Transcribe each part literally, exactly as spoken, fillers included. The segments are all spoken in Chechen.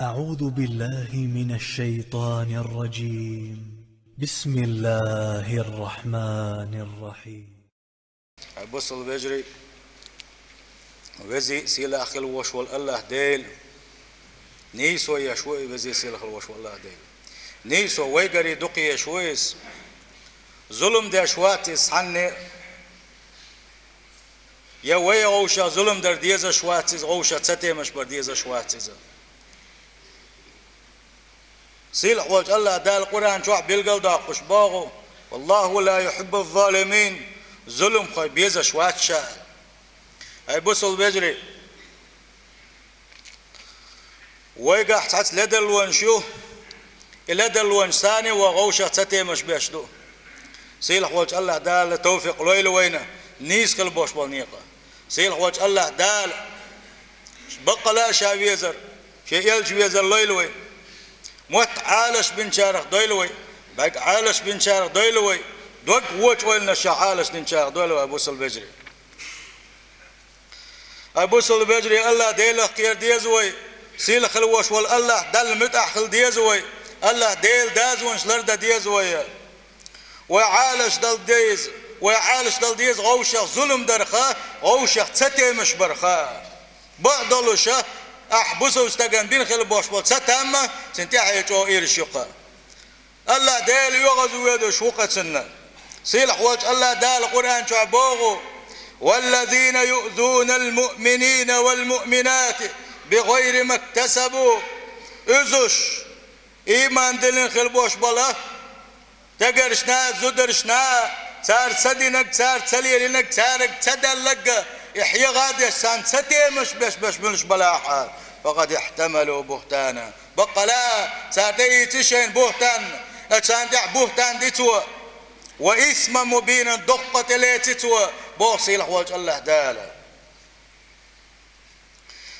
أعوذ بالله من الشيطان الرجيم. بسم الله الرحمن الرحيم. Ай, бусалба вежарий, веза а сийлахь а хила волаш вола АллахӀ Дела, нийсо еш ва и, веза а сийлахь а хила волаш вола АллахӀ Дела. Нийсо вайгара дукха еш ва Иза. Зулам деш вац Иза цхьанне а. Я вай вовшашка зулам дар дезаш вац Иза, вовшашка цатемаш бар дезаш вац Иза. Сийлахь волча АллахӀ Дала Къуръан чохь билгалдоаккхаш боху: «والله لا يحب الظالمين», зуламхой безаш вац Ша. Ай, бусалба вежарий, вайгахь цхьацца ледарлонаш ю, и ледарлонаш санна вай вовшашка цатемаш беш ду. Сийлахь волча АллахӀ Дала тавфикъ лойла вайна нийса хила болаш болу некъа. Сийлахь волча АллахӀ Дала баккъала Ша везар, Шен элча везар лойла вай. Мотт Ӏалаш бинчарах дойла вай, бӀаьрг Ӏалаш бинчарах дойла вай, дог вочу ойланашах Ӏалаш динчарах дойла вай, бусалба вежарий. Ай, бусалба вежарий, АллахӀ Делах кхера деза вай, сийлахь хила волаш волу АллахӀ Далла муьтӀахь хила деза вай, АллахӀ Делан дозанаш лардан деза вай. Вай Ӏалаш дала деза, вай Ӏалаш дала деза вовшашка зулам дарх, вовшашка цатемаш барх. Бакъдолуш, ахь бусалба стагана бина хила болаш болу цатам а цунна тӀаьхье чӀогӀа ираш ю-кх. АллахӀ Дела оьгӀазвоьдуш ву-кх цунна. Сийлахь волча АллахӀ Дала Къуръан чохь боху: «والذين يؤذون المؤمنين والمؤمنات بغير ما اكتسبوا». Уьш, ийман диллина хила болаш болу стагаршна а, зударшна а, цара ца динарг, цара ца лелийнарг, цаьрга ца даьлларг, и хьеха а деш, царна цатемаш беш, беш муьлш балахь а, «فقد احتملوا بهتانا». Баккъала, цара тӀеийци шайна бухӀтан, а царна тӀехь бухӀтан ди цо, «وإثما مبينا», доккха тӀелеци цо, боху сийлахь волча АллахӀ Дала.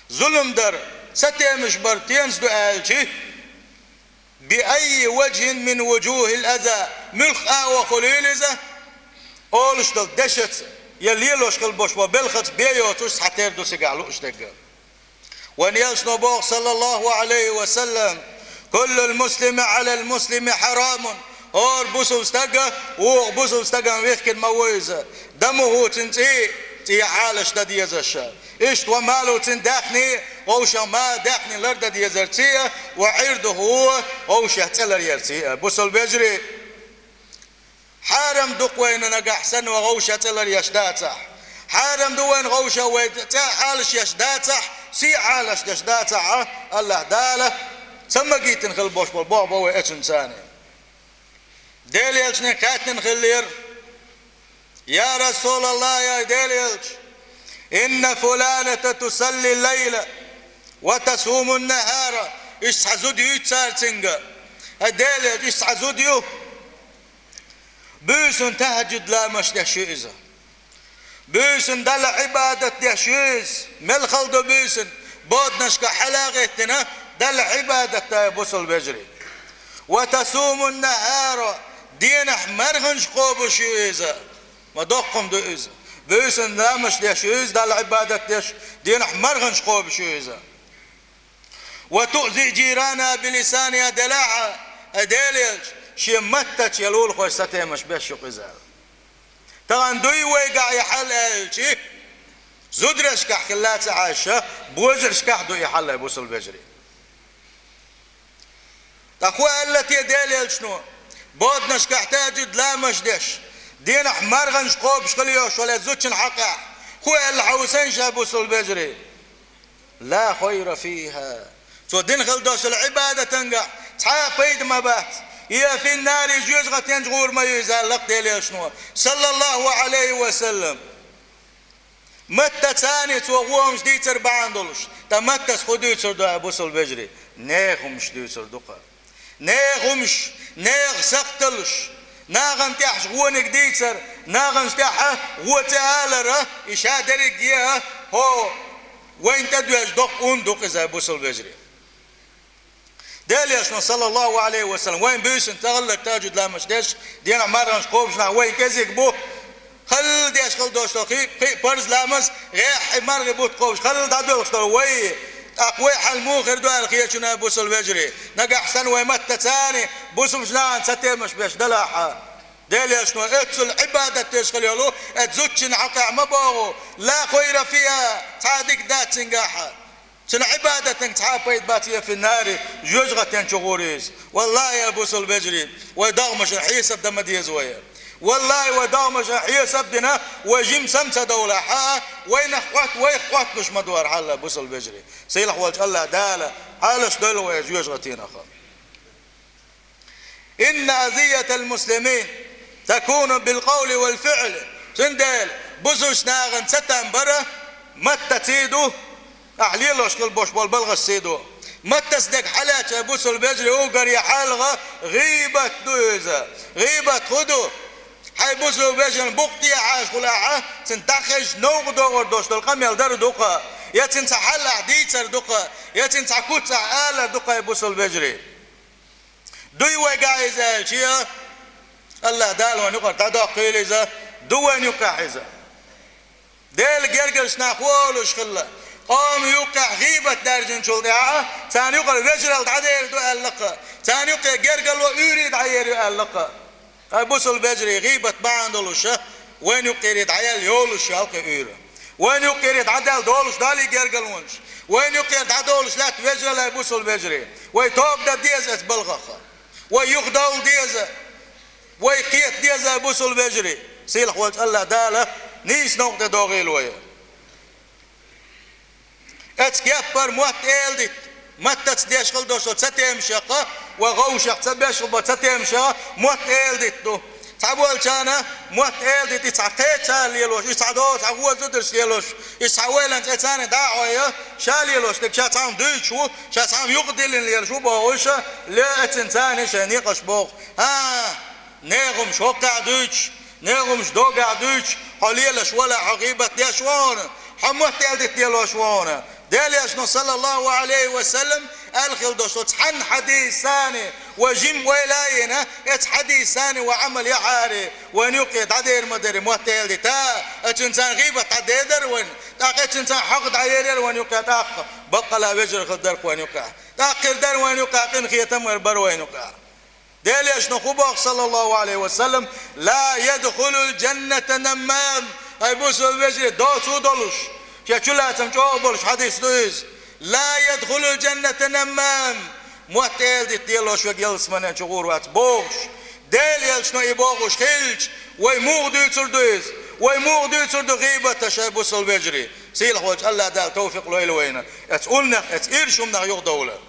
Зулам дар, цатемаш бар стенца ду аьлча, «بأي وجه من وجوه الأذى», муьлхха агӀо хуьлийла иза, олуш долу дешаца я лелош хила болуш болу белхаца бен йоцуш цхьатера ду цигахь лууш дерг. Вайн элчано боху, صلى الله عليه وسلم: «كل المسلم على المسلم حرام». ХӀора бусалба стаг вукху бусалба стагана вихкина ма ву иза. دمه, цуьнан цӀий, цӀий Ӏалаш дан дезаш. Иштта, وماله, цуьнан даьхни, вовшашка ма даьхни лардан дезарций а, وعرضه, вовшех цӀе ларъярций а. Бусалба вежарий, хьарам ду-кх вайна нагахь санна вай вовшех цӀе ларъеш дацахь. Хьарам ду вайна вовшашка вай цӀе Ӏалаш еш дацахь, сий Ӏалаш деш дацахь а, АллахӀ Дала ца магийтина хила болуш болу боху бан вай эцунца. Делан элчане хаьттина хиллера: «يا رسول الله, я Делан элча, إن فلانة تصلي الليل وتصوم النهار». Иштта цхьа зуда юьйцу цара цуьнга. Ай, Делан элча, иштта цхьа зуда ю. Буьйсанна тахьаджуд ламаш деш ю иза. Буьйсанна Далла Ӏибадат деш ю иза. Мел хала ду буьйсанна? Боданашкахь хьала а гӀеттина, Далла Ӏибадат дай, бусалба вежарий. «وتصوم النهار», денахь марханаш кхобуш ю иза. Ма доккха хӀума ду иза. Буьйсанна ламаш деш ю иза, Далла Ӏибадат деш, денахь марханаш кхобуш ю иза. «وتؤذي جيرانها بلسانها», делахь а, ай, Делан элча, шен маттачу я лулахошца цатемаш беш ю-кх иза. Тахана дуй вайгахь и хьал аьлча, зударшкахь хилла а ца хьаьжча, божаршкахь а ду и хьал, ай, бусалба вежарий. Ткъа хӀун аьлла те Делан элчано, боданашкахь тахьаджуд ламаш деш, денахь марханаш кхобуш хила йолуш волу зудчун хьакъехь? ХӀун аьлла хьовсийша, бусалба вежарий? «لا خير فيها». Цо дина хила долуш долу Ӏибадатангахь цхьа а пайда ма бац. «هي في النار», жоьжахатин чу гӀур ма ю иза, аьлла-кх Делан элчано, صلى الله عليه وسلم. Маттаца цо гӀо хӀумнаш дийцар бахьана долуш. Ткъа маттаца хӀун дуьйцур ду, ай, бусалба вежарий? Нехан хӀумнаш дуьйцур ду-кх. Нехан хӀумнаш, нехан сакхталлаш, нахана тӀехь гӀониг дийцар, нахана тӀехь гӀо цӀе алар, и ша дерриге а, хӀо, вайна тӀедоьжна доккха ун ду-кх иза, ай, бусалба вежарий. Делан элчано, صلى الله عليه وسلم, вайн буьйсанна таханлерг тахьаджуд ламаш деш, денахь марханаш кхобуш нах вайн кӀезиг бу. Халла деш хила долуш долу кхин а, кхин а парз ламаз, гӀеххьа мархи бутт кхобуш халла дӀадоьлхуш долу вай, ТӀаккха вай хьал муха хир ду аьлла хеташ ву, бусалба вежарий? Нагахь санна вай маттаца бусалба нахана цатемаш беш далахь, Делан Элчано, эццул Ӏибадат деш хила йолу, эццул зудчун хьакъехь ма богӀу, ла хайра фиха, цхьа а дика дац цуьнгахь. Цуьнан Ӏибадатан цхьа а пайда бац, фи ннари, жоьжахатин чу гӀур иза. Валлахьи, я бусалба вежарий, вай догӀмашна хьесап дан ма деза вай. Валлахьи, вай догӀмашна хьесап дина, вай жимма сама ца довлахь, вайнах Ӏотта, вайх Ӏотталуш ма ду хӀара хьал, бусалба вежарий. Сийлахь волчу АллахӀ Дала хьалаш дойла вай жоьжахатинах. Инна азиятал муслимин такуну бил къавли вал фиъли. Цундела бусалба нахана цатам бара маттаца ду, ахь лелош хила болуш болу балхашца ду. Маттаца дерг хьалаьцча, бусалба вежарий, уггаре хьалха гӀийбат ду иза. ГӀийбат хӀун ду? Хьайн бусалба вежарна букъ тӀехьаьжча хуьлахь, цуьнан дӀахезча новкъа догӀур долуш долу къамел дар ду-кх, я цуьнан цхьа хьал ахь дийцар ду-кх, я цуьнан цхьа куц ахь алар ду-кх, хьайн бусалба вежарий. Дуй вайгахь иза аьлча, АллахӀ Дала вайна юкъара дӀадоккхийла иза, ду вайна юккъехь иза. Делан гергарчу нах хӀун олуш хилла? Къоман юккъехь гӀийбат даьржинчул тӀаьхьа, царна юкъара вежаралла дӀадер ду аьлла-кх, царна юккъе гергарло уьйр дӀаер ю аьлла-кх. Хьайн бусалба вежарий, гӀийбат бахьана долуш, вайна юккъера дӀаяьлла йолуш ю хӀокху уьйр. Вайна юккъера дӀадаьлла долуш ду-кх и гергарлонаш. Вайна юккъера дӀадолуш лаьтта вежаралла, хьайн бусалба вежарий. Вай тоба дан деза оцу балхах. Вай юхадовла деза. Вай кхета деза, бусалба вежарий. Сийлахь волчу АллахӀ Дала нийса новкъа тӀедогӀийла вай. Оцу кеппара мотт эладитта, маттаца деш хила долуш долу цатемаш яккха, вай гӀовшах ца беш хила болу цатемаш яккха, мотт эладитта ду. Цхьаболчарна мотт эладитта, и цхьа кхечара лелош, и цхьа догӀу, цхьа вон зударша лелош, и цхьа вайланца царна дӀа а хьой, ша лелош дерг ша цхьамма дуьйцуш ву, ша цхьамма юкъадиллина лелаш ву бохуш, ле а цуьнан царна шайн некъаш боху. ХӀан, нехан хӀумаш хӀоккхахь дуьйцуш, нехан хӀумаш догахь дуьйцуш, хьо лелаш валахь, хьо гӀийбат деш ву хьуна, хьо мотт эладитта лелош ву хьуна. Делан Элчано, саллаллаху Ӏалайхи ва саллам, аьлла хила долуш долу цхьана хьадисана, вай жимма ойла а йина, оцу хьадисана вай Ӏамал яхьара, вайна юккъе дӀадер ма дара мотт эладита, оцуьнан царна гӀийбат дӀадер дара вайна, тӀаккха оцуьнан царна хьакъ дӀаерира вайна юккъе тӀаккха, баккъала вежарий хила дара-кх вайна юккъехь. ТӀаккха хир дара вайна юккъехь, къинхетам а бара вайна юккъехь. Делан Элчано хӀун боху, саллаллаху Ӏалайхи ва саллам, ла ядхулул жанната наммам. Хьайн бусалба вежарий, доцу долуш, шен чулацам чӀогӀа болуш хьадис ду иза. Ла ядхулул жанната наммам. Мотт эладитта лелош верг ялсаманин чу гӀур вац бохуш. Делан Элчано и бохуш хилча, вай муха дуьйцур ду иза? Вай муха дуьйцур ду гӀийбаташ, хьайн бусалба вежарий? Сийлахь волчу АллахӀ Дала тавфикъ лойла вайна оцу уллехь, оцу ирчу хӀуманах юхадовла.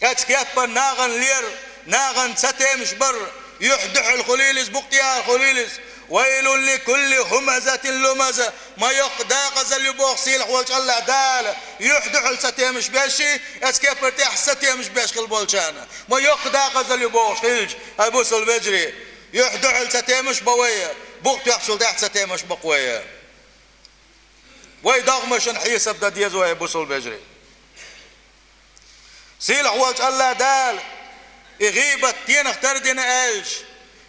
Оцу кеппара нахана лер, нахана цатемаш бар, юьхь дуьхьал хуьлийла иза, букъ тӀехьара хуьлийла иза. Вайлун ликулли хӀумазатин лумаза. Ма йоккха декъазалла ю боху сийлахь волчу АллахӀ Дала, юьхь дуьхьал цатемаш беш, оцу кеппара тӀехь цатемаш беш хила болчарна. Ма йоккха декъазалла ю бохуш хилча, хьайн бусалба вежарий, юьхь дуьхьал цатемаш бан вай, букъ тоьхначул тӀаьхьа цатемаш бан-кх вай. Вай догӀмашна хьесап дан деза вай, бусалба вежарий. Сийлахь волчу АллахӀ Дала и гӀийбат денах тардина аьлча,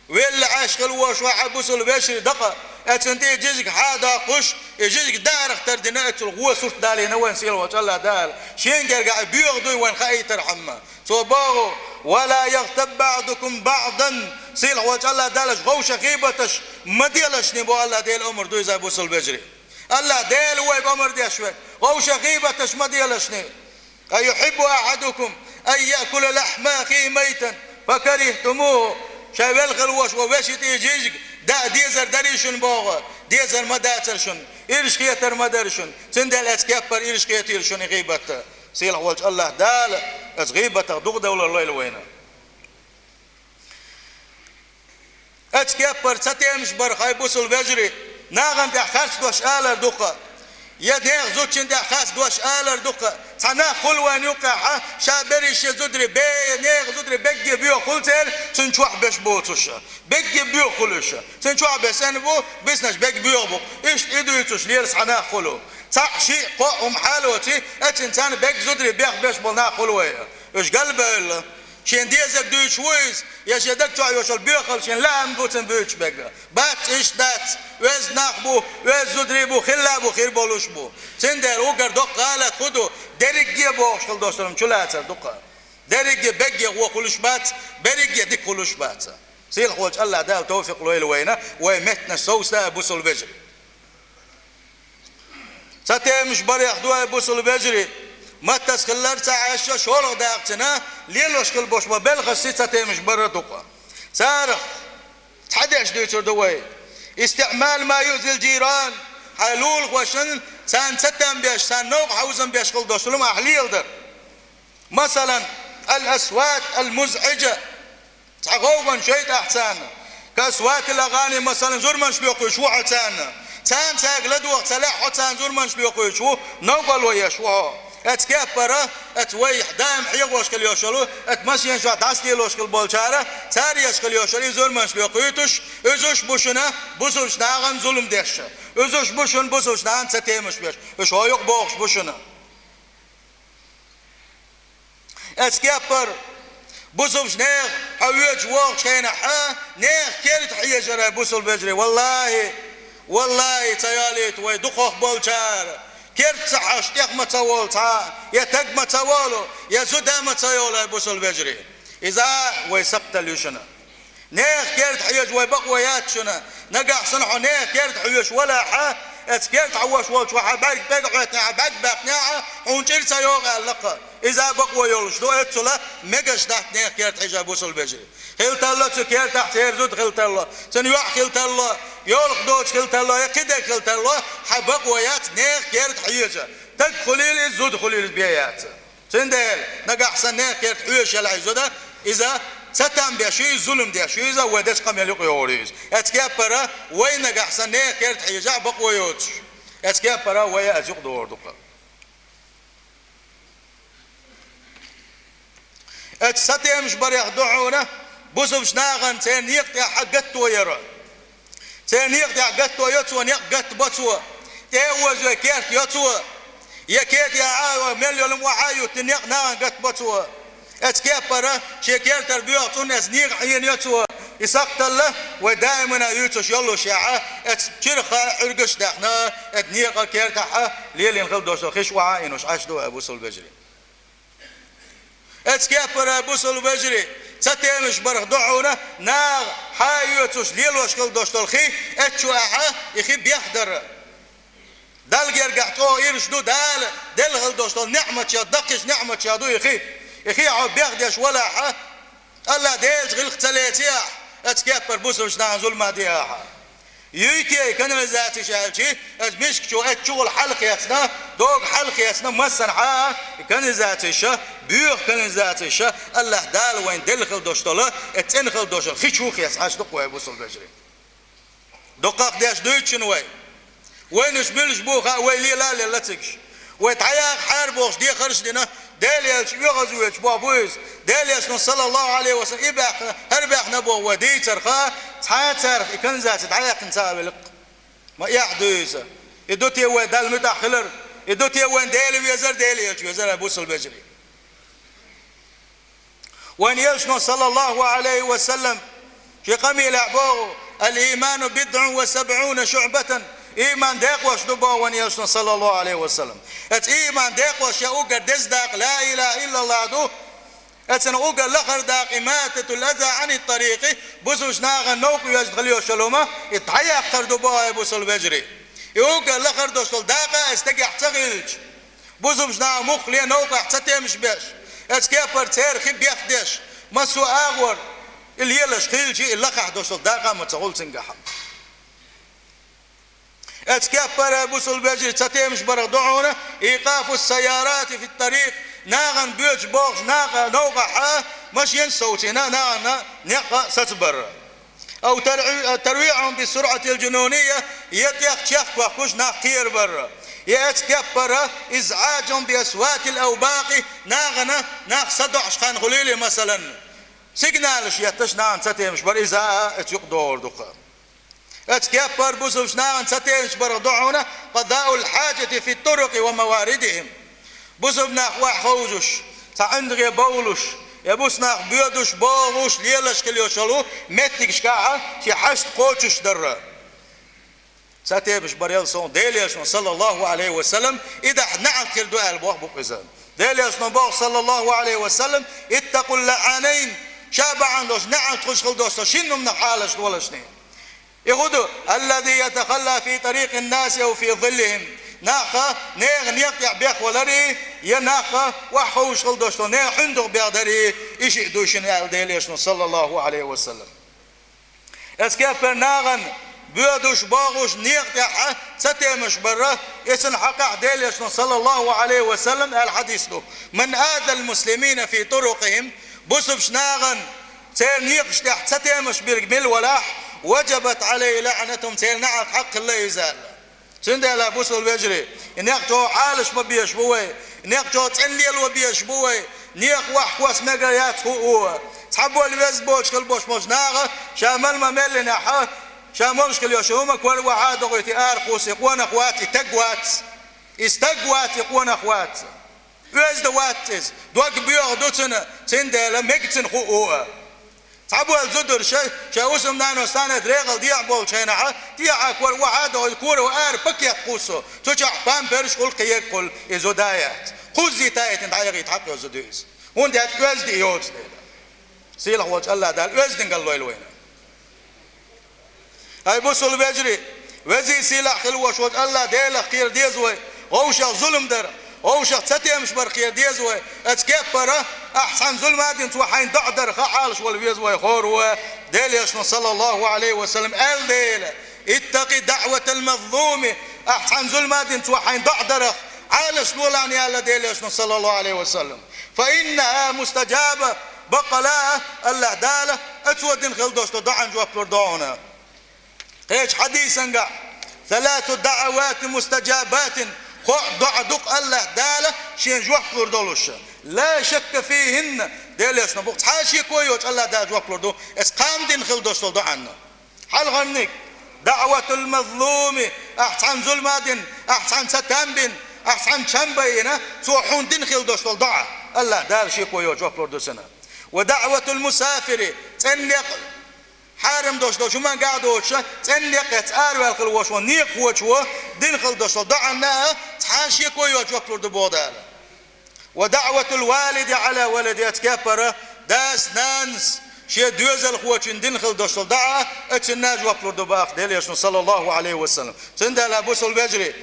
велла Ӏаш хила вош вай хьайн бусалба вежарий дакъа, оцунна тӀе жижиг хьа а доккхуш, и жижиг даарах тардина, оцул вон сурт далийна вайн сийлахь волчу АллахӀ Дала. Шен гергахь и боьха дуй вайн хаийтархьама. Цо боху: «Ва ла ягътаб баъдукум баъдан». Сийлахь волчу АллахӀ Дала, аша гӀовша гӀийбаташ ма делашний боху, АллахӀ Дела омра ду иза, бусалба вежарий. АллахӀ Дела вайга омра деш верг: гӀовша гӀийбаташ ма делашний. «Айухьиббу ахьадукум ан яъкула лахьма ахихи майтан факарихтумуху». Шайн велла хила вош вайн вешин тӀе жижиг даа дезар дарий шуна боху, дезар ма дацара шуна, ирча хетар ма дара шуна. Цундела оцу кеппара ирча хетийла шуна и гӀийбат. Сийлахь волчу АллахӀ Дала оцу гӀийбатах дукха довлар лойла вайна. Оцу кеппара цатемаш бар, хьайн бусалба вежарий, нахана тӀехь харц дош алар ду-кх, я нехан зудчунна тӀехь харц дош алар ду-кх. Цхьа нах хуьлу вайна юккъехь, ша берриш я зударий бе-, нехан зударий бегге боьха хуьлу церан, цуьнан чохь беш боцуш. Бегге боьха хуьлу уьш. Цуьнан чохь беш санна бу, биснарш бегга боьха бу. Иштта и дуьйцуш лела цхьа нах хуьлу. Цхьаъ, шиъ, кхоъ хӀума хьалоций, оцунна царна бегга зударий бех беш болу нах хуьлу вай. Уьш галбевлла. Шен дезарг дуьйцуш ву иза, я шен даг чохь йолу боьхалла шен лаам бу цунна буьйцуш берг? Бац, иштта дац. Оьзда нах бу, оьзда зударий бу, хилла бу, хир болуш бу. Цундела уггар доккха гӀалат хӀун ду, дерриге а бохуш хила долуш долу чулацар ду-кх. Дерриге а бегге гӀо хуьлуш бац, берриге а дика хуьлуш бац. Сийлахьчу АллахӀ Дала товфикъ лойла вайна, вай меттанаш совцаде, бусалба вежарий. Цатемаш барех ду, ай бусалба вежарий. Маттаца хилларг ца Ӏаш, шолгӀа дакъа цуьнан лелош хила болуш болу белхаш цатемаш бара ду-кх. Царах цхьа деш дуьйцур ду вай. استعمال ما يؤذي الجيران. Хьайн лулахошна, царна цатам беш, царна новкъа хьовзам беш хила долуш долу хӀума ахь леладар. Масалан, الأصوات المزعجة. Цхьа гӀовгӀанаш йойта ахь царна. كأصوات الأغاني, масалан, зурманаш лоькхуьйтуш ву хьо царна. Царна цаьрга ладогӀа ца лаьа хьо, царна зурманаш лоькхуьйтуш ву, новкъарло еш ву хьо. Оцу кеппара, оцу вай даим хьехош хила йолуш йолу, оцу машенаш чохь дӀасалелош хила болчара, цара еш хила йолуш йолу и зурманаш лоькхуьйтуш, уьш бу шуна бусалба нахана зулам деш. Уьш бу шуна бусалба нахана цатемаш беш. Уьш хьо юкъа бохуш бу шуна. Оцу кеппара, бусалба нехан хьо воьдуш вогӀучу хенахь, нехан керта хьежар, ай бусалба вежарий. ВаллахӀи, валлахӀи, ца ялийта вай дукхах болчара. Керта ца хьожуш, тӀех ма ца волу цхьа, я таг ма ца волу, я зуда ма ца йолу, ай бусалба вежарий. Иза вай сакхталла ю шуна. Нехан керта хьежа вай бакъо яц шуна. Нагахь санна хьо нехан керта хьоьжуш валахь, оцу керта хьоьжуш волчу хьан бӀаьрг бегахьоьттинехь, бӀаьрг баьккхинехь, хьуна чӀир ца йогӀу аьлла-кх. Иза бакъо йолуш ду, оццула мегаш дац нехан керта хьежа, бусалба вежарий. Хила тарло цу кертахь церан зуда хила тарло, цуьнан йоӀ хила тарло, йолах доцуш хила тарло, я кхидерг хила тарло, хьан бакъо яц нехан керта хьежа. Таг хуьлийла иза, зуда хуьлийла иза бен яц. Цундела, нагахь санна нехан керта хьоьжуш елахь и зуда, иза цатам беш ю, иза зулам деш ю, иза вай дечу къамел юкъа йогӀур ю иза. Оцу кеппара вай нагахь санна нехан керта хьежахь бакъо йоцуш. Оцу кеппара вай а иза юкъа догӀур ду-кх. Оцу цатемаш барех ду хьуна бусалба нахана церан некъа тӀехь гатто яр. Церан некъа тӀехь гатто йо цо, некъ гатта бо цо. ТӀе а озо керт йо цо. Я кертахь а, мел йолу охьа а ютту, некъ нахана гатта бо цо. Оцу кеппара шен кертара боьха цунна оцу некъа хьийна йо цо. И сакхталла вай даимана юьйцуш йоллушехь, оцу чирха Ӏуьргаш а даьхна, оцу некъа кертахь лелийна хила долуш долу хиш охьа а йинуш Ӏаш ду, ай бусалба вежарий. Оцу кеппара, бусалба вежарий, цатемаш барх ду хьуна, наха хьа а оьцуш лелош хила долуш долу хи, оцу чу ахьа и хи бехдар. Далла гергахь чӀогӀа ирча ду, Дала делла хила долуш долу неӀматех, даккхийчу неӀматех ду и хи. И хи хьо бехдеш валахь, АллахӀ Делаца гӀиллакх ца лецахь, оцу кеппара бусалба нахана зулам а дехьа. Юй те и канализацеш аьлчи, оцу мискачо оцу чухула хьалхецна, дога хьалхецна, массанхьа а и канализацеша, боьха канализацеша, АллахӀ Дала вайна делла хила долуш долу, оцу цӀена хила долуш долу хи чу хецна Ӏаш ду-кх вай, бусалба вежарий. Дукхах деш дуьйцучун вай. Вайнаш муьлш бу хаьа, вай лела а лелла цигаш. Вай дӀаяха хьара бохуш дехарш а дина, Дела елча оьгӀаз воьдуш боху бу иза. Дела елчано, саллаллаху Ӏалайхи ва саллам, и баьхна, хӀара баьхна боху вай дийцар хаьа, цхьа а царах и канализаци дӀаяьккхина ца а велла-кх. Ма эхь ду иза. И ду те вай Далла муьтӀахь хилар? И ду те вайн Дела везар, Дела елча везар, ай бусалба вежарий? Вайн Элчано, саллаллаху Ӏалайхи ва саллам, шен къамелехь боху: «الإيمان بضع وسبعون شعبة». Ийман декъош ду боху вайн Элчано, саллаллаху Ӏалайхи ва саллам. Оцу ийман декъошех уггар деза дакъа ла илаха иллаллах ду. Оцунах уггар лахара дакъа, إماطة الأذى عن الطريق, бусалба нахана новкъа везна хила йолуш йолу хӀума, и дӀаяккхар ду боху, ай бусалба вежарий. И уггар лахара долуш долу дакъа а оцу стагехь ца хилча, бусалба наха муххале новкъахь цатемаш беш, оцу кеппара церан хи бехдеш, массо а агӀор и лелаш хилча, и лахахь долуш долу дакъа а ма ца хуьлу цуьнгахь. Оцу кеппара, бусалба вежарий, цатемаш барх ду хьуна: «إيقاف السيارات في الطريق», нахана боьдуш бохуш, наха новкъахь машенаш совцийна, нахана некъ сацабар. «أو ترويعهم بالسرعة الجنونية», я тӀех чехка вахкуш нах кхерабар. Я оцу кеппара: «إزعاجهم بأصوات الأوباق», нахана нах садоӀуш хан хуьлийла, масалан, сигналаш етташ нахана цатемаш бар, иза а оцу юкъа догӀур ду-кх. Оцу кеппара, бусалба нахана цатемаш барх ду хьуна: «قضاء الحاجة في الطرق ومواردهم». Бусалба нах охьаховзуш, цхьа ӀиндагӀе бовлуш, Э, бусалба нах боьдуш, богӀуш, лелаш хила йиш йолу меттигашкахь шен хьашт кхочуш дар. Цатемаш бар аьлла цунах Делан Элчано, саллаллаху Ӏалайхи ва саллам, и дахь неӀалт хир ду аьлла боху бу-кх иза. Делан Элчано боху, саллаллаху Ӏалайхи ва саллам: «Иттакъул лаӀанайн», ша бахьана долуш неӀалт хуьлуш хила долуш долу шина хӀуманах Ӏалашдолаш шуна. И хӀун ду? «Аллази ятахалла фи тарикъин наси ав фи зиллихим». Нах нехан некъа тӀехь бехваларий, я нах охьаховшуш хила долуш долу нехан хьуьнтах бехдарий, и шиъ ду шуна аьлла Делан Элчано, саллаллаху Ӏалайхи ва саллам. Эцу кеппара нахана боьдуш, богӀуш некъа тӀехь цатемаш бар, и цуьнан хьокъехь Делан Элчано, саллаллаху Ӏалайхи ва саллам, аьлла хьадис ду: «Ман азал муслимина фи турукъихим», бусалба нахана церан некъаш тӀехь цатемаш бирг мила валахь, «важабат Ӏалайхи лаӀнатухум», церан неӀалт хьакъ хилла иза аьлла. Цундела, бусалба вежарий, и некъ чӀогӀа Ӏалаш ма безаш бу вай, и некъ чӀогӀа цӀена лело безаш бу вай, некъа охьа кхосса мегар яц хӀуъу. Цхьаболу веза боцуш хила болуш болчу наха ша мала ма-меллинехь, ша молуш хила йолуш хӀума кора охьа а дохуьйтий, ара кхуссий, къонах вац, и стаг вац. И стаг вац, и къонах вац. Оьзда вац иза, дог боьха ду цуьнан, цундела мега цуьнан хӀуъу. Цхьаболу зударша шайн хӀусамнанас санна декъала дехьа болчу хенахь, тӀехьа кора охьа а дохуьйтий, кора ара пакет кхуссу, цу чохь памперсаш хуьлу, кхин ерг хуьлу, и зуда яц. Кхузза тайина дӀаяхийта хьакъ йолу зуда ю иза. ХӀунда аьлча оьзда и йоцу дела. Сийлахь волчу АллахӀ Дала оьздангалла лойла вайна. Ай, бусалба вежарий, везий сийлахь хила волуш волчу АллахӀ Делах кхера деза вай, вовшах зулам дар, вовшах цатемаш бар кхера деза вай. Эцу кеппара, ахь цхьана зулам а дина, цо хьайна доӀа дарах Ӏалаш вала веза вай хӀора ву. Делан Элчано, саллаллаху Ӏалайхи ва саллам, аьлла дела: «Иттакъи даӀватал мазлуми», ахь цхьана зулам а дина, цо хьайна доӀа дарах Ӏалаш лолахь аьлла Делан Элчано, саллаллаху Ӏалайхи ва саллам. «Фа иннаха мустаджаба», баккъала а, АллахӀ Дала оцо дина хила долуш долу доӀанна жоп лур ду хьуна. Кхечу хьадисангахь: «Саласу даӀаватин мустаджабатин», кхо доӀа ду-кх АллахӀ Дала шен жоп лур долуш. «Ла шакка фихинна», Делан Элчано боху, цхьа а шеко йоцуш АллахӀ Дала жоп лур ду оцу кхана дина хила долуш долу доӀанна. Хьалхарниг: «ДаӀватул мазлуми», ахь цхьана зулам а дина, ахь цхьана цатам бина, ахь цхьана чам байина, цо хьуна дина хила долуш долу доӀа, АллахӀ Дала шеко йоцуш жоп лур ду цунна. «Ва даӀватул мусафири», цӀена некъ, хьарам долуш долчу хӀуманга а доцуш, цӀена некъ эцна араваьлла хила волуш волу некъахочо дина хила долуш долу доӀанна а цхьа а шеко йоцуш жоп лур ду боху Дала. «Ва даӀватул валиди Ӏала валадихи», оцу кеппара дас-нанас шен доьзалхочунна дина хила долуш долу доӀа, оцунна а жоп лур ду боху Делан Элчано, саллаллаху Ӏалайхи ва саллам. Цундела, бусалба вежарий,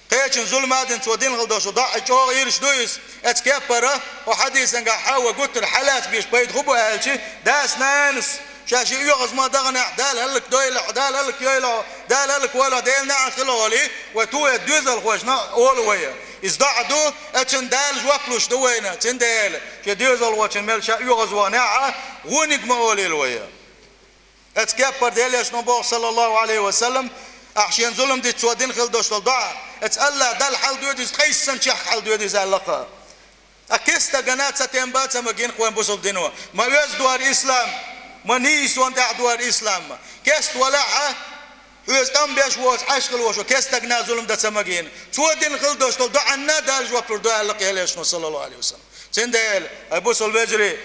кхечунна зулам а дина, цо дина хила долуш долу доӀа чӀогӀа ирча ду иза. Эцу кеппара, оцу хьадисангахь хьан ва гуттар хьалаца беш пайда хӀун бу аьлча, дас-нанас ша шен оьгӀазман даханехь, Дала хӀаллакдойла хьо, Дала хӀаллакйойла хьо, Дала хӀаллаквойла хьо, Делан неӀалт хила хьо олий, вай ту вай доьзалхошна олу вай. Иза доӀа ду, оцунна Дала жоп луш ду вайна, цундела шен доьзалхочун мел ша оьгӀазваханехь а, вониг ма олийла вай. Эцу кеппара Делан Элчано боху, саллаллаху Ӏалайхи ва саллам, ахь шена зулам дича, цо дина хила долуш долу доӀа, эцу АллахӀ Далла хьаладоьду иза, ткъайсанна чехка хьаладоьду иза аьлла-кх. Ткъа кеста гана цатем бан ца магийна вайн бусалба дино. Ма оьзда дора ислам, ма нийсонна тӀехь дора ислам. Кеста валахь а, хьоьца тӀом беш воцу, Ӏаш хила волуш волу кеста гана зулам дан ца магийна. Цо дина хила долуш долу доӀанна а Дала жоп лур ду аьлла-кх Делан Элчано, саллаллаху Ӏалайхи ва саллам. Цундела, ай, бусалба вежарий,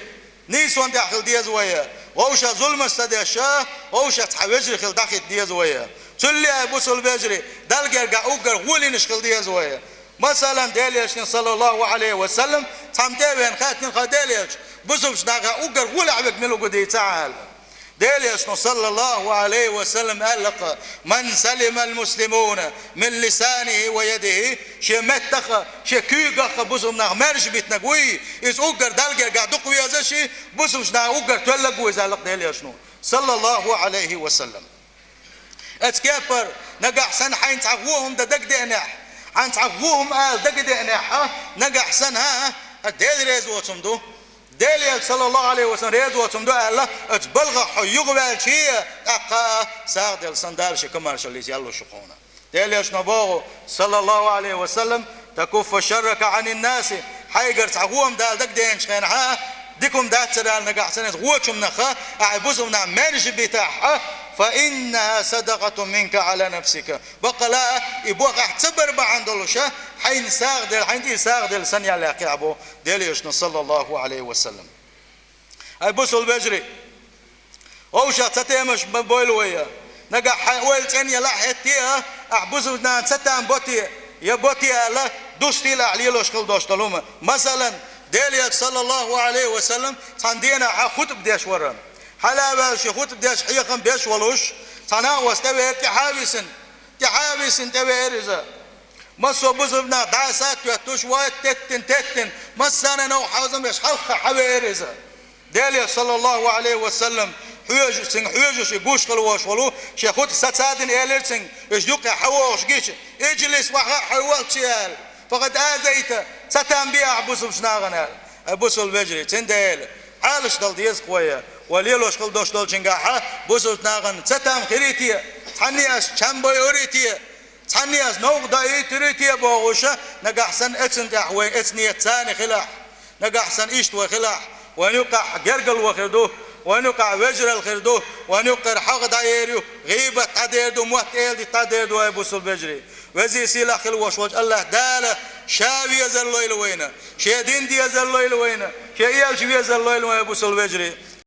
нийсонна тӀехь хила деза вай. Вовшах зуламаш ца деш, вовшах цхьа вежарий хила дӀахӀитта деза вай. Цуьлле, ай, бусалба вежарий, Далла гергахь уггар гӀоле йинаш хила деза вай. Масалан, Делан Элчано, саллаллаху Ӏалайхи ва саллам, цхьамма тӀе а веана хаьттина, хьан Делан Элча, бусалба нахах уггар гӀолехь верг мила ву дийцахьа аьлла. Делан Элчано, саллаллаху Ӏалайхи ва саллам, аьлла-кх: «Ман салимал муслимуна мин лисанихи ва ядихи», шен меттах а, шен куьйгах а бусалба нах маьрша битинарг вуй, иза уггар Далла гергахь дукха везаш, бусалба нахах уггар тоьлларг ву иза аьлла-кх Делан Элчано, саллаллаху Ӏалайхи ва саллам. Эцу кеппара, нагахь санна хьайна цхьа вон хӀума дан дагадеанехь, хьайна цхьа вон хӀума ала дагадеанехь, нагахь санна, хӀа, хьан Дела реза воцу хӀума ду. Делан Элча, саллаллаху Ӏалайхи ва саллам, реза воцу хӀума ду аьлла, оцу балхах хьо юхаваьлча, тӀаккха а сагӀа делла санна, Дала шен комаьршаллица ял луш ву хьуна. Делан Элчано боху, саллаллаху Ӏалайхи ва саллам: «Такуффа шаррака Ӏанин наси», хьайгара цхьа вон хӀума Дала дагадеанчу хенахь, дика хӀума дацара аьлла нагахь санна, иза вочу хӀуманах а ахь бусалба нах маьрша битахь, «фа иннаха садакъатун минка Ӏала нафсика». Баккъала а, и бохам ахь ца бар бахьана долуш, хьайна сагӀа делла, хьайна тӀера сагӀа делла санна ял яьккхи ахь боху Делан Элчано, саллаллаху Ӏалайхи ва саллам. Ай бусул вежарий, вовшах ца темаш ма бойла вай. Нагахь хьайн ойла цӀена елахь, хӀетте а, ахь бусулба нахана ца там боте, я боте аьлла, дустийла ахь лелош хила дош долу хӀума. Масалан, Делан Элча, саллаллаху алейхи ва саллам, цхьана дийнахь хутба деш вара. Хьала а ваьлла шен хутба деш хьехам беш волуш, цхьа накъост тӀевеара, тӀаьхьа а висина, тӀаьхьа а висина тӀевеара иза. Массо а бусулба нах дӀаса а тоьттуш, вай теттина, теттина, массарна а новкъа хьовзам беш хьалха хьавеара иза. Делан Элча, саллаллаху алейхи ва саллам, хьоьжуш, цуьнга хьоьжуш и гуш хила волуш волу, шен хутба сацадина элира цуьнга, уьш юккъе хьавогӀуш гича: «Иджлис, вахьа а хьо волчу», – аьлла. «Факъад азайта, ца там бе ахь бусулба нахана», – аьлла. Ай бусул вежарий, цундела хьалаш дала деза вай. Вай лелош хила дош долчуьнгахь бусулба нахана ца там хирий те, цхьанне а чам бойурий те, цхьанне а новкъа доуьйтурий те бохуш, нагахь санна эцна тӀехь вайн эцнеца царна хилахь, нагахь санна иштта вай хилахь, вайн юккъехь гергарло хир ду, вайн юккъехь вежаралла хир ду, вайн юккъера хьагӀ дӀаер ю, гӀийбат дӀадер ду, мотт-эладита дӀадер ду, ай бусул вежарий. Веза-сийлахь хила волуш волчу АллахӀ Дала Ша везар лойла вайна, Шен дин дезар лойла вайна, Шен Элча везар лойла вайна, бусул вежарий.